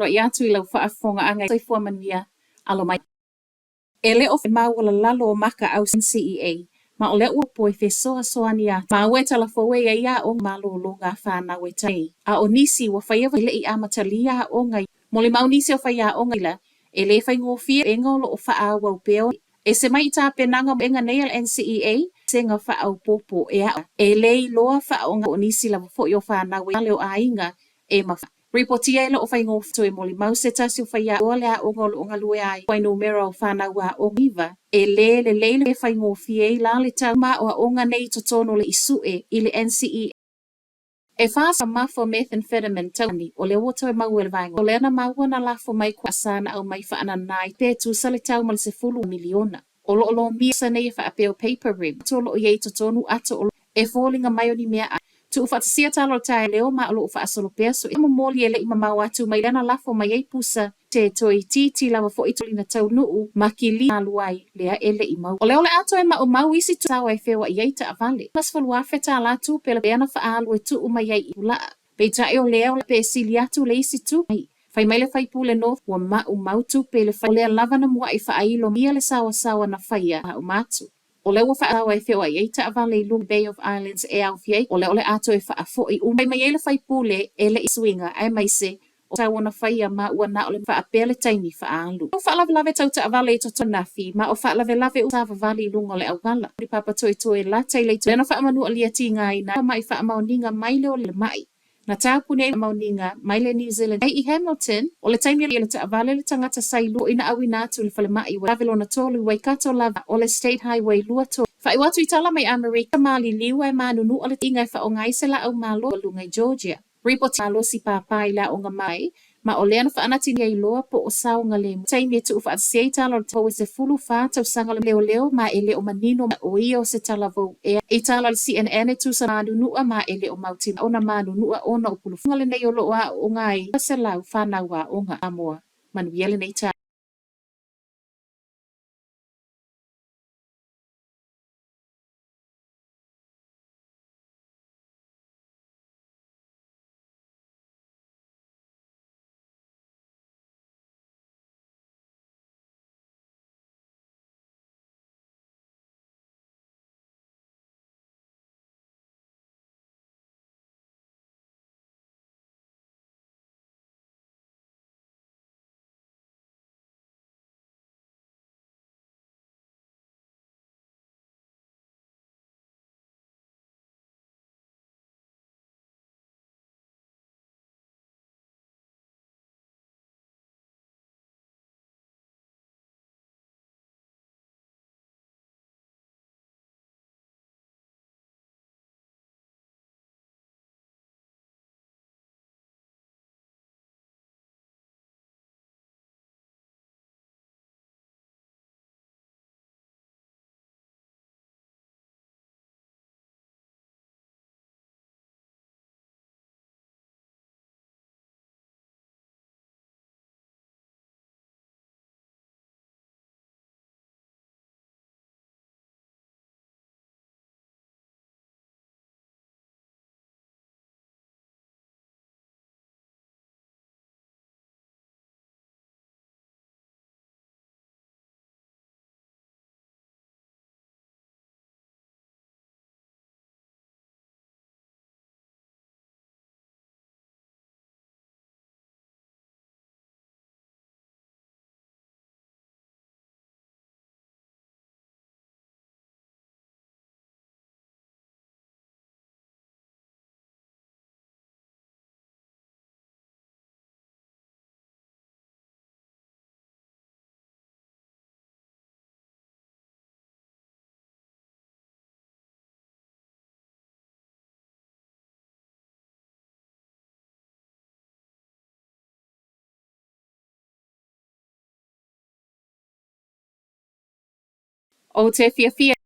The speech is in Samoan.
Faafeiloai atu i lau faafofogaaga soifua manuia. Alo mai. E le o maualalalo o maka au NCEA, ma o lea ua poe fesoasoani atu māua e talafou e ai aoga malologa a fanau e ta nei. A o nisi ua faia e le i amatalia aoga i molimau nisi o faiaoga ila e le faigofie ega o lo o faaauau pea o ese mai i tapenaga ega nei a le NCEA sega faaopoopo e aʻo e le iloa faaoga o nisi lava foi o fanau e le o aiga e ma Ripotia e loo faigofie toe molimau se tasi o faiaoga le aoga o loo galue ai fuainumera o fanau aoga iva e le lelei le faigofie ai la le tau ma aoaoga nei i totonu o le isuʻe i le NCEA. E fa mafo methamphetamine tauni o lea ua toe maua e le vaega o lea na maua na lafo mai kwa sa na aumai faanana i pe tusa le tau ma le 10 miliona. O loo lomia sa nei e faapea o paper rim o loo i ai i totonu ato o e foliga mai o ni mea ai. Tuufaatasia tala o le taeao ma o loo faasolo pea so e momoli e le i mamao atu mai lea na lafo mai ai pusa te toeitiiti lava foi tolina taunuu ma kili alu ai lea e le i mau. O lea o le a toe maumau isi sao e feoai ai taavale. $50,000 tālā tupe lea na faaalu e tuu mai ai i pulaa. Peitai o lea o pe sili atu le isi tupe mai. Fai mai le faipule North ua maumau tupe i le fai o lea lava na muai faailo ia le saoasaoa na faia a uma atu. O lea ua faasaoa e feoai ai taavale i luga Bay of Islands e aofia ai o lea o le a toe faafoi uma. Fai mai ai le faipule e le i suiga aemaise o tau ona faia ma ua na o le faapea le taimi faaalu. O faalavelave tau taavale i totonu nafi ma o faalavelave u savavali i luga o le auala. Le papa toetoe lata i le itu lea na faamanualia tigaina mai faamaoniga mai le o le mai. Na taupuni ai faamaoniga mai le New Zealand ai i Hamilton, o le taimi i le taavale le tagata sa i lua ina auina atu i le falemai ua lave lona tolu i Waikato lava o le State Highway 23. Faaiu atu i tala mai Amerika maliliu ae manunua le iga e faaaoga ai se laau malo luga i Georgia. Ripoti malosi pāpā i le aoga mai, ma o lea na faanati ai loa po o saogalemu. Taimi e tuufaatasia ai tala o le pou e 14 tausaga o le leoleo ma e le o manino o ia o se talavou ea. I tala o le CNN e tusa manunua ma e le o mautinoa ona manunua ona o pulufunga lenei o loo aooga ai 100 fanau aoga. Samoa. Manuia lenei taeao. Ou te fiafia.